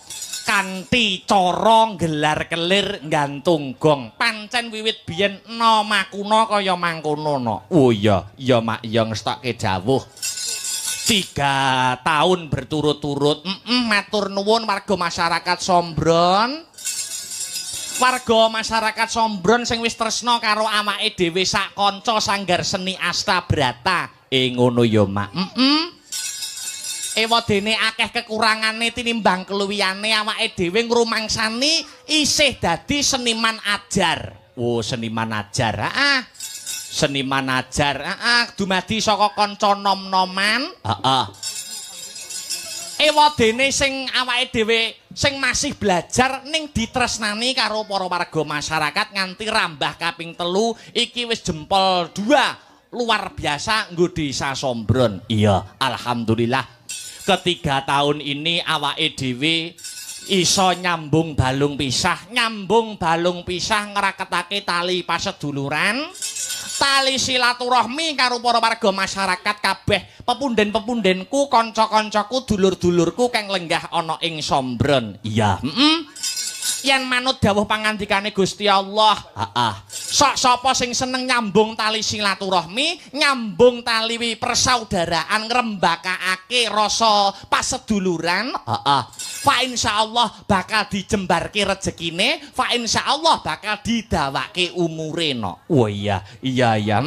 kanthi cara nggelar kelir nggantung gong. Pancen wiwit biyen no makuna kaya mangkono, no. Oh iya, iya Mak, iya ngestokke dawuh. 3 tahun berturut-turut. Matur nuwun warga masyarakat Sombron. Warga masyarakat Sombron sing wis tresna karo awake dhewe sak kanca Sanggar Seni Astabrata. Ngono ya, Mak. Ewadene akeh kekurangane tinimbang keluwihane awake dhewe ngrumangsani isih dadi seniman ajar. Oh, seniman ajar. Heeh. Seniman ajar. Heeh, dumadi saka kanca nom-noman. Heeh. Ewadene sing awake dhewe sing masih belajar ning ditresnani karo para warga masyarakat nganti rambah kaping 3 iki wis jempol 2 luar biasa nggo Desa Sombron. Iya, alhamdulillah. Ketiga tahun ini awake dhewe iso nyambung balung pisah, ngraketake tali paseduluran, tali silaturahmi karo para warga masyarakat kabeh, pepunden-pepundenku, kanca-kancaku, dulur-dulurku kang lenggah ana ing Sombron. Iya, Yen manut dawuh pangandikane Gusti Allah, heeh. Sok sapa sing seneng nyambung tali silaturahmi, nyambung tali persaudaraan, ngrembakake rasa paseduluran, heeh. Fa insyaallah bakal dijembarke rejekine, fa insyaallah bakal didawake umure, no. Oh iya, iya iya.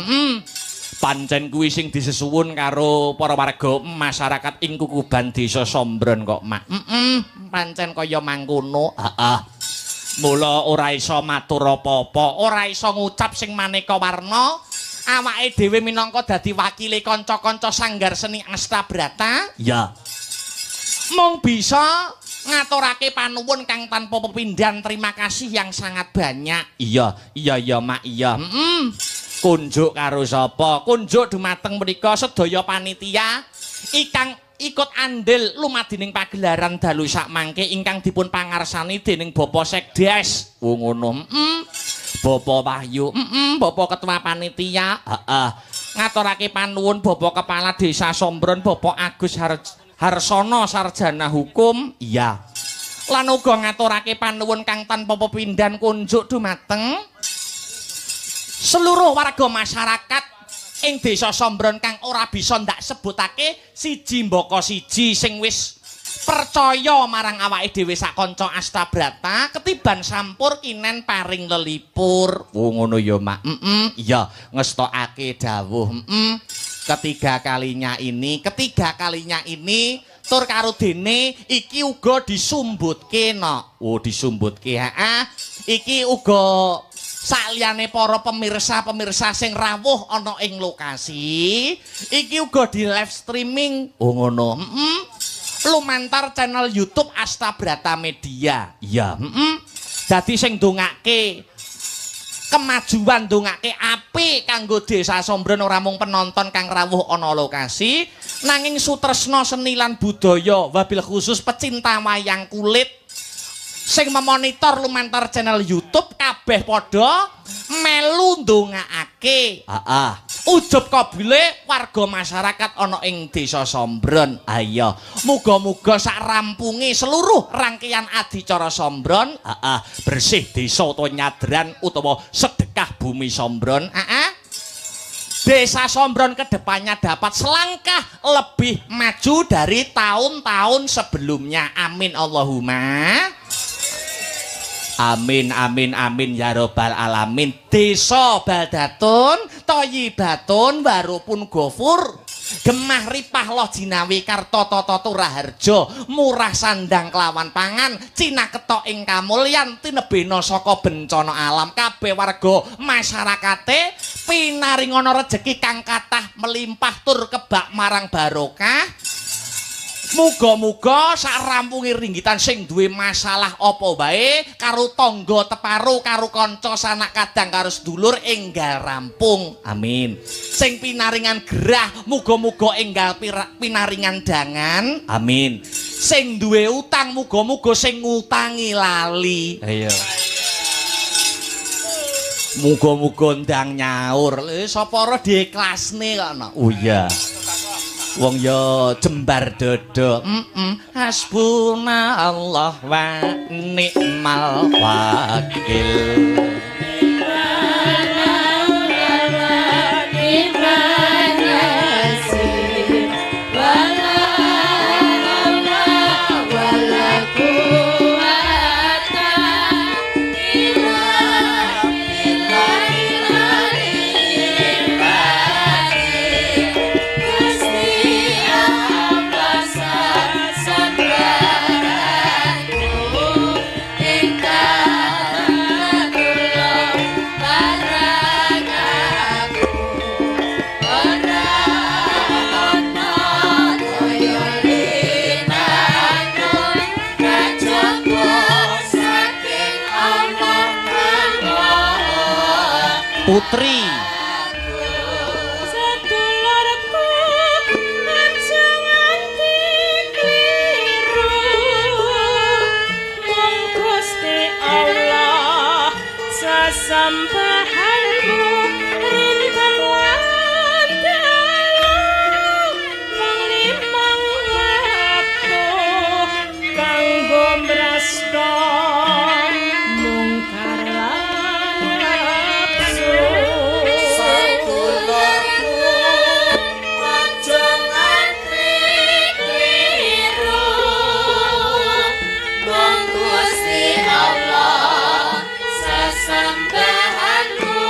Pancen kuwi sing disesuwun karo para warga masyarakat ing Kukuban Desa Sombron kok, Mak. Pancen kaya mangkono. Heeh. Mula ora iso matur apa-apa, ora iso ngucap sing maneka warna. Awake dhewe minangka dadi wakile kanca-kanca Sanggar Seni Astabrata. Iya. Mung bisa ngaturake panuwun kang tanpa pepindhan, terima kasih yang sangat banyak. Iya, iya ya, Mak, iya. Kunjuk karo sapa? Kunjuk dumateng menika sedaya panitia ingkang ikut andil lumadining pagelaran dalu sakmangke ingkang dipun pangarsani dening Bapak Sekdes. Oh ngono. Bapak Wahyu, Bapak Ketua Panitia, heeh. Ngaturake panuwun Bapak Kepala Desa Sombron, Bapak Agus Harsono Sarjana Hukum. Iya. Lan uga ngaturake panuwun kang tanpa pepindhan kunjuk dumateng seluruh warga masyarakat ing Desa Sombron kang ora bisa ndak sebutake siji mbaka siji sing wis percaya marang awake dhewe sak kanca Astabrata ketiban sampur kinen paring lelipur. Oh ngono ya, Mak. Iya, ngestokake dawuh. Ketiga kalinya ini tur karo dene iki uga disumbutke no. Oh disumbutke, heeh. Iki uga saliyane para pemirsa-pemirsa sing rawuh ana ing lokasi, iki uga di live streaming. Oh ngono. Lumantar channel YouTube Astabrata Media. Iya, Dadi sing ndongake kemajuan, ndongake apik kanggo Desa Sombron ora mung penonton kang rawuh ana lokasi, nanging sutresna seni lan budaya, wabil khusus pecinta wayang kulit sing memonitor lumantar channel YouTube kabeh padha melu ndongaake. Heeh. Ujub kabile warga masyarakat ana ing Desa Sombron. Ayo, muga-muga sak rampunge seluruh rangkaian adicara Sombron, heeh, bersih desa utawa nyadran utawa sedekah bumi Sombron. Heeh. Desa Sombron kedepannya dapat selangkah lebih maju dari tahun-tahun sebelumnya. Amin Allahumma. Amin amin amin ya robbal alamin. Desa Baldatun Thayyibatun warupun gofur, gemah ripah loh jinawi karto toto raharjo, murah sandang kelawan pangan, Cina ketok ing kamulyan, tinebena saka bencana alam. Kabeh warga masyarakate pinaringono rejeki kang kathah melimpah tur kebak marang barokah. Muga-muga sak rampunge ringgitan sing duwe masalah apa wae karo tangga teparo karo kanca sanak kadang karo sedulur enggal rampung. Amin. Sing pinaringan gerah muga-muga enggal pinaringan dangan. Amin. Sing duwe utang muga-muga sing ngutangi lali. Ayo. Muga-muga ndang nyaur. Lha sapa ora diikhlasne kok ana. Oh iya. Wong ya jembar dodo. Hasbunallah wa ni'mal wakil. Putri sedulurku aja nganti kliru, mung Gusti Allah sesembahanmu rinten lan dalu mung limang wektu kanggo mrasta mungkar lan nafsu. Gusti Allah sesembahanmu.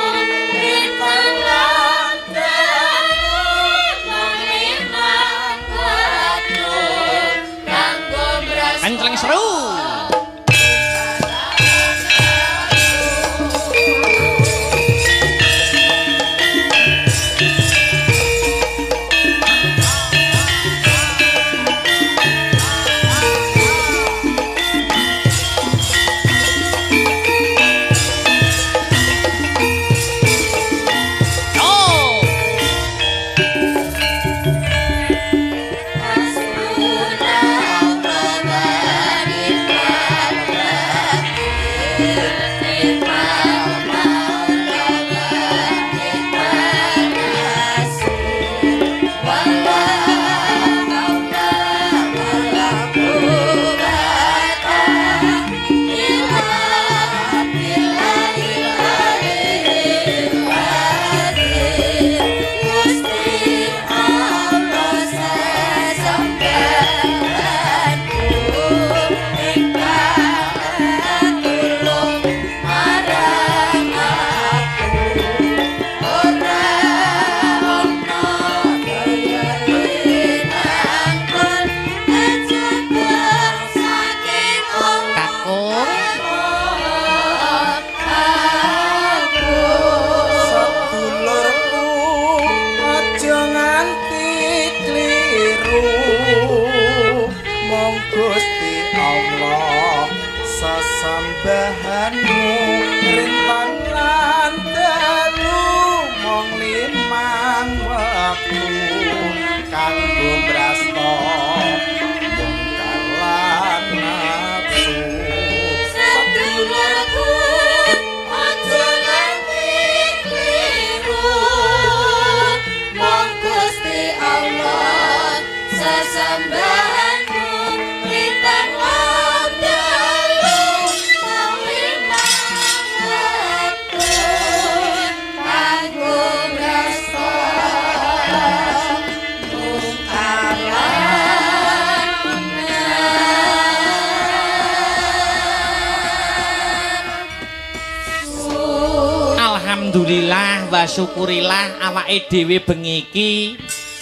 Alhamdulillah wa syukurillah awake dhewe bengi iki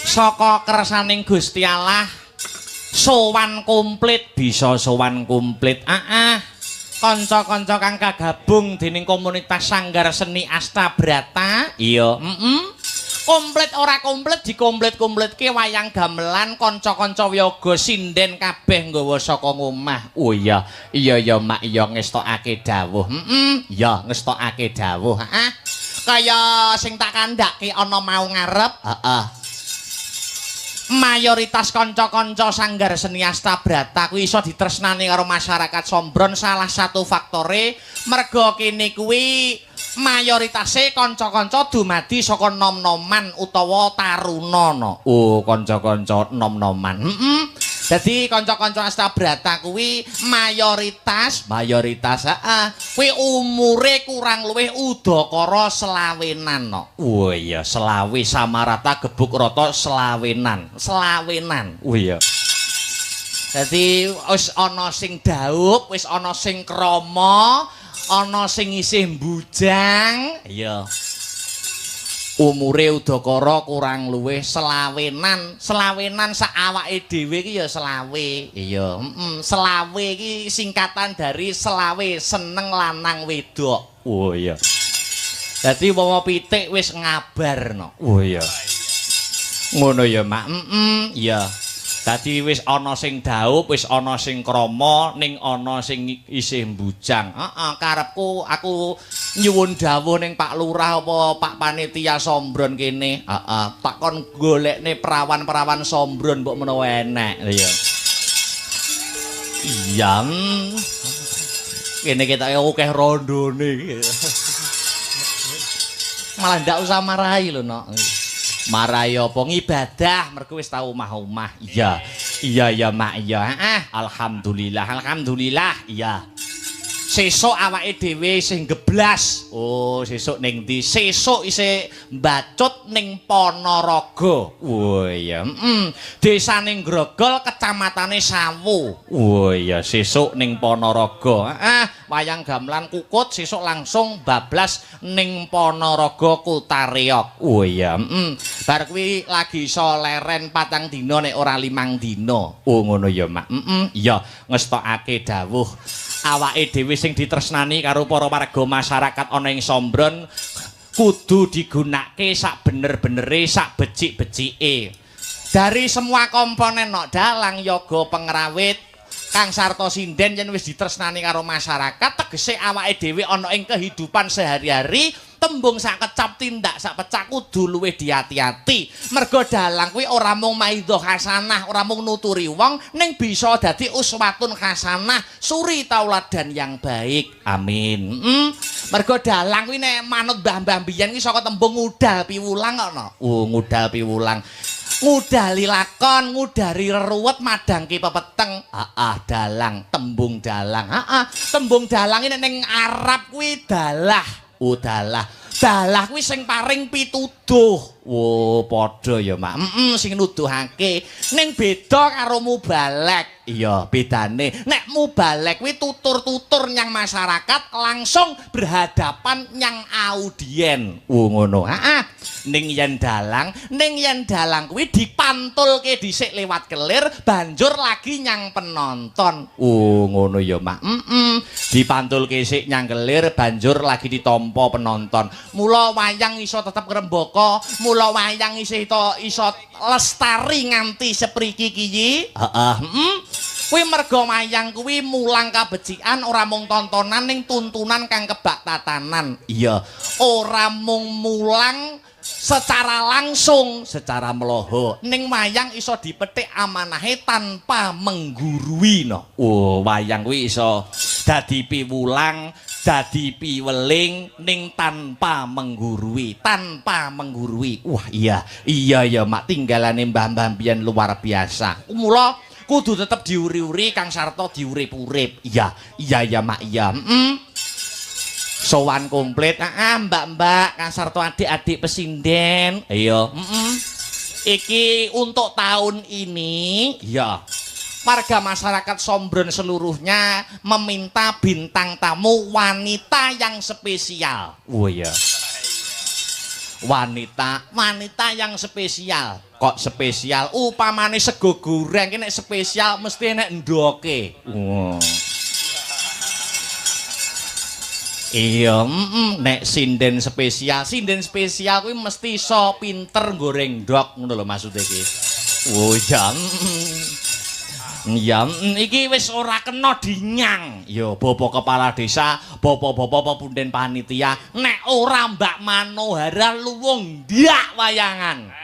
saka kersaning Gusti Allah sowan komplit, bisa sowan komplit. Kanca-kanca kang kagabung dening komunitas Sanggar Seni Astabrata, iya, komplit ora komplit dikomplit-komplitke wayang gamelan kanca-kanca wiyaga sinden kabeh nggawa saka ngomah. Oh iya, iya ya mak iya ngestokake dawuh. Iya ngestokake dawuh. Heeh. Kaya sing tak kandhake ana mau ngarep. Heeh. Mayoritas kanca-kanca Sanggar Seni Astabrata kuwi iso ditresnani karo masyarakat Sombron, salah satu faktore merga kene kuwi mayoritase kanca-kanca dumadi saka nom-noman utawa taruna no. Oh, kanca-kanca nom-noman. Dadi kanca-kanca Astabrata kuwi mayoritas heeh kuwi umure kurang luwih udakara selawenan no. Oh iya, selawe samarata gebuk rata selawenan. Selawenan. Oh iya. Dadi wis ana sing daup, wis ana sing krama, ana sing isih mbujang. Iya. Umure udakara kurang luwih selawenan. Selawenan sak awake dhewe iki ya selawe. Iya, selawe iki singkatan dari selawe seneng lanang wedok. Oh iya. Dadi wong pitik wis ngabarno. Oh iya. Ngono ya, Mak. Iya. Dadi wis ana sing daup, wis ana sing krama, ning ana sing isih mbujang. Heeh, karepku aku nyuwun dawuh ning Pak Lurah apa Pak Panitia Sombron kene. Heeh, tak kon golekne perawan-perawan Sombron mbok menawa enek. Iya. Iya. Kene ketoke akeh rondone iki. Malah ndak usah marahi lho, Nok. Marai apa ngibadah mergo wis tau omah-omah. Iya. Iya ya Mak iya. Heeh, alhamdulillah, alhamdulillah. Iya. Sesuk awake dhewe sing geblas. Oh, sesuk ning ndi? Sesuk isih mbacut ning Ponorogo. Oh iya. Desane Grogol, kecamatane Sawo. Oh iya, sesuk ning Ponorogo. Heeh, wayang gamelan kukut sesuk langsung bablas ning Ponorogo Kota Reog. Oh iya. Bar kuwi lagi iso leren 4 dina nek ora 5 dina. Oh ngono ya, Mak. Iya, ngestokake dawuh. Awake dhewe sing ditresnani karo para warga masyarakat ana ing Sombron kudu digunakake sak bener-benere, sak becik-becike. Dari semua komponen nok dalang, yoga, pengrawit, kang sarta sinden yen wis ditresnani karo masyarakat, tegese awake dhewe ana ing kehidupan sehari-hari Tembung sak kecap tindak sak pecak kudu luwih diati-ati. Mergo dalang kuwi ora mung maidho hasanah, ora mung nuturi wong, ning bisa dadi uswatun hasanah, suri tauladan yang baik. Amin. Mergo dalang kuwi nek manut mbah-mbah biyen kuwi saka tembung ngudal piwulang kok no. Oh, ngudal piwulang. Ngudali lakon, ngudari reruwet, madangke pepeteng. Heeh, dalang, tembung dalang. Heeh, tembung dalang ini ning Arab kuwi dalah. Oh, dalah. Dalah kuwi sing paring pituduh. Oh, padha ya, Mak. Sing nuduhake. Ning beda karo mubalek. Iya, bedane. Nek mubalek kuwi tutur-tutur nyang masyarakat langsung berhadapan nyang audien. Oh, ngono. Heeh. Ning yen dalang kuwi dipantulke dhisik lewat kelir, banjur lagi nyang penonton. Oh, ngono ya, Mak. Dipantulke sik nyang kelir, banjur lagi ditampa penonton. Mula wayang iso tetep ngrembaka, mula wayang iso lestari nganti sepriki iki. Heeh. Kuwi merga wayang kuwi mulang kabecikan ora mung tontonan ning tuntunan kang kebak tatanan. Iya, ora mung mulang secara langsung, secara mloho. Ning wayang iso dipetik amanahe tanpa menggurui no. Oh, wayang kuwi iso dadi piwulang, dadi piweling ning tanpa menggurui, tanpa menggurui. Wah, iya. Iya ya, Mak, tinggalane mbah-mbah biyen luar biasa. Mula kudu tetep diuri-uri Kang Sarto diurip-urip. Iya, iya ya, Mak, iya. Sowan komplit. Heeh, mbak-mbak, Kang Sarto adik-adik pesinden. Iya, Iki untuk tahun ini, iya. Warga masyarakat Sombron seluruhnya meminta bintang tamu wanita yang spesial. Oh iya. Wanita yang spesial. Kok spesial? Upamane sego goreng ki nek spesial mesti nek ndoke. Oh. Iya, nek sinden spesial kuwi mesti iso pinter goreng ndok ngono lho maksude iki. Oh iya. Ya, iki wis ora kena dinyang. Ya, bapak kepala desa, bapak-bapak pepunden panitia, nek ora Mbak Manohara luwung ndak wayangan.